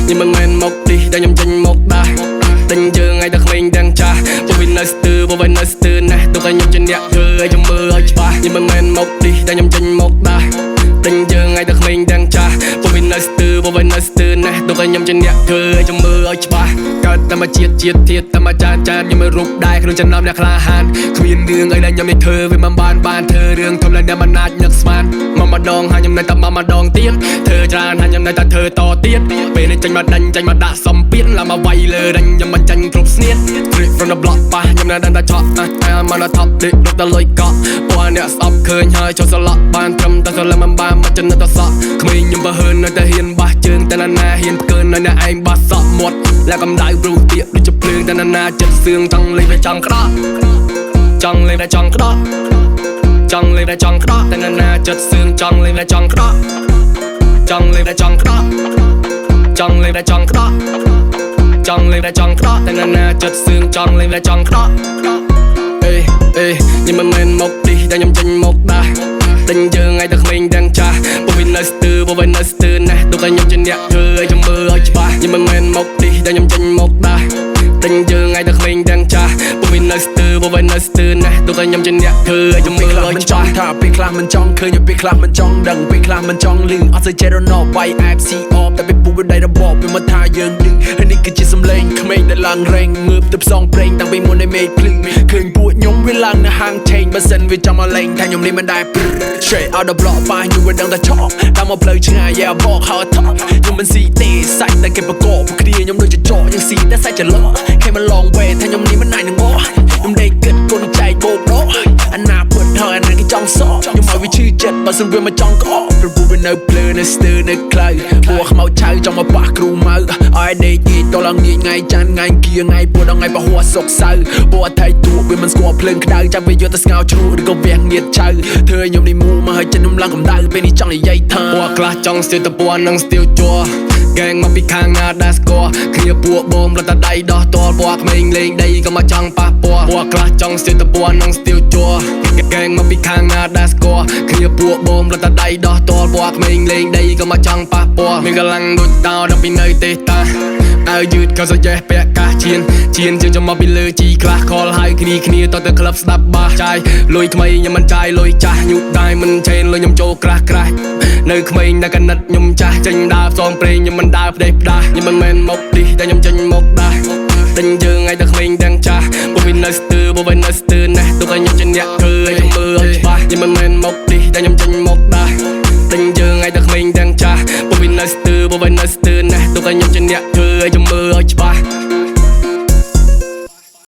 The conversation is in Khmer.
ខ្ញុំមិនមែនមកទីដែលខ្ញុំចេញមកដាស់ដេញយើងឲ្យតែក្មេងទាំងចាស់ពួកវានៅស្ទើពួកវានៅស្ទើណាស់ទុកឲ្យខ្ញុំជាអ្នកធ្វើឲ្យខ្ញុំមើលឲ្យច្បាស់ខ្ញុំមិនមែនមកទីដែលខ្ញុំចេញមកដាស់ដេញយើងឲ្យតែក្មេងទាំងចាស់ពួកវានៅស្ទើពួកវានៅស្ទើណាស់ទុកឲ្យខ្ញុំជាអ្នកធ្វើឲ្យខ្ញុំមើលឲ្យច្បាស់កើតតែមកជាតិជាតិទៀតតែមកចានចានខ្ញុំមិនរូបដែរក្នុងចំណោមអ្នកក្លាហានគ្មានរឿងអីដែលខ្ញុំនេះធ្វើវាមិនបានបានធ្វើរឿងធំឡើងអ្នកមិនអាចនឹកស្មានមកម្ដងហើយខ្ញុំនៅតែមកម្ដងទៀតធ្វើច្រើនហើយខ្ញុំនៅតែធ្វើតទៀតពេលនេះចេញមកដាញ់ចេញមកដាក់សំពៀនឡើងមកវាយលើដាញ់ខ្ញុំមិនចាញ់គ្រប់ស្នៀត Straight from the block ប៉ះខ្ញុំនៅដឹងតែឆក់អាមកដល់ top ដេករត់ដល់លុយកក់ពួកអ្នកស្អប់ឃើញហើយចូលសឡក់បានត្រឹមតែសលឹងមិនបានមកចំណិតតសក់ក្មេងខ្ញុំបើហឿននៅតែហ៊ានបះជើងតែណាណាហ៊ានផ្កើនៅអ្នកឯងបាសក់មាត់លែកំដៅព្រុសទៀកដូចជាភ្លើងតែណាណាចិត្តសឿងចង់លេងវាចង់ក្តោះចង់លេងតែចង់ក្តោះចង់លេងតែចង់ក្តោះតែណាណាចិត្តសឿងចង់លេងតែចង់ក្តោះចង់លេងតែចង់ក្តោះចង់លេងតែចង់ក្តោះចង់លេងតែចង់ក្តោះតែណាណាចិត្តសឿងចង់លេងតែចង់ក្តោះអេអេខ្ញុំមិនមែនមកទីដែលខ្ញុំចេញមកដាស់ដេញយើងឲ្យតែក្មេងទាំងចាស់ពួកវានៅស្ទើពួកវានៅស្ទើណាស់ទុកឲ្យខ្ញុំជាអ្នកធ្វើឲ្យខ្ញុំមើលឲ្យច្បាស់ខ្ញុំមិនមែនមកទីដែលខ្ញុំចេញមកដាស់ដេញយើងឲ្យតែក្មេងទាំងចាស់ពួកវានៅស្ទើពួកវានៅស្ទើណាស់ទុកឲ្យខ្ញុំជាអ្នកធ្វើឲ្យខ្ញុំមើលឲ្យ មិនច ច្បាស់ ង់ថាពេលខ្លះមិនចង់ឃើញពេលខ្លះមិនចង់ដឹងពេលខ្លះមិនចង់លឺអត់សូវចេះរណបវាយ FC អបតែពេលពូវាដៃរបបវាមកថាយើងឌឺហើយនេះគឺជាសំឡេងក្មេងដែលឡើងរែងងើបទៅផ្សងព្រេងតាំងពីមុនឲ្យមេឃភ្លឺឃើញពួកខ្ញុំវាឡើងនៅហាងឆេងបើសិនវាចង់មកលេងថាខ្ញុំនេះមិនដែរ Straight out the block ប៉ះខ្ញុំវាដឹងតែឆក់តាមមកផ្លូវឆ្ងាយ yeah បក how I talk ខ្ញុំមិនស៊ីទេសាច់តែគេប្រកបគ្នាខ្ញុំដូចជាចកយើងស៊ីតែសាច់ច្រឡក់ Came a long way ថាខ្ញុំនេះមិនអាចនឹងបកខ្ញុំដេកគិតគុណចែកបោកដកអាណាពិតហើយអាណាគេចង់សក់ខ្ញុំឲ្យវាឈឺចិត្តបើសិនវាមកចង់ក្អកព្រោះវានៅភ្លើនៅស្ទើនៅខ្លៅពួកខ្មោចឆៅចង់មកប៉ះគ្រូម៉ៅឲ្យដេកងាយតឡើងងាយថ្ងៃច័ន្ទថ្ងៃគៀថ្ងៃពួរដល់ថ្ងៃពហុសុកសៅពួកអថៃទួវាមិនស្គាល់ភ្លើងក្តៅចាំវាយកទៅស្ងោជ្រក់ឬក៏វះងៀតឆៅធ្វើឲ្យខ្ញុំនេះមូមកឲ្យចិត្តខ្ញុំឡើងកម្ដៅពេលនេះចង់និយាយថា ពួកខ្លះចង់ស្ទាវតពណ៌និងស្ទាវជ័រកែងមកពីខាងណាដែលស្គាល់គ្នាពួកបងរត់តែដៃដោះតលពួកក្មេងលេងដីក៏មកចង់ប៉ះពាល់ពួកខ្លះចង់ស្ទាវតពណ៌និងស្ទាវជ័រកែងមកពីខាងណាដែលស្គាល់គ្នាពួកបងរត់តែដៃដោះតលពួកក្មេងលេងដីក៏មកចង់ប៉ះពាល់មានកម្លាំងដូចតោដល់ពីនៅទេតាអាវយឺតក៏សយេះពាក់កាសជៀនជៀនជើងចំមកពីលើជីខ្លះខលហៅគ្នាគ្នាតទៅក្លឹបស្ដាប់បាសចាយលុយថ្មីខ្ញុំមិនចាយលុយចាស់ញូដៃមិនឆេនលុយខ្ញុំចូលក្រាស់ក្រាស់នៅក្មេងតែកណិតខ្ញុំចាស់ចេញដើរផ្សងព្រេងខ្ញុំមិនដើរផ្ដេសផ្ដាស់ខ្ញុំមិនមែនមកទីតែខ្ញុំចេញមកដាស់ដេញយើងឲ្យតែក្មេងទាំងចាស់ពួកវានៅស្ទើពួកវានៅស្ទើណាស់ទុកឲ្យខ្ញុំជាអ្នកធ្វើឲ្យខ្ញុំមើលឲ្យច្បាស់ខ្ញុំមិនមែនមកទីតែខ្ញុំចេញមកដាស់ដេញយើងឲ្យតែក្មេងទាំងចាស់ពួកវានៅស្ទើពួកវានៅស្ទើណាស់ទុកឲ្យខ្ញុំជាអ្នកធ្វើឲ្យខ្ញុំមើលឲ្យច្បាស់។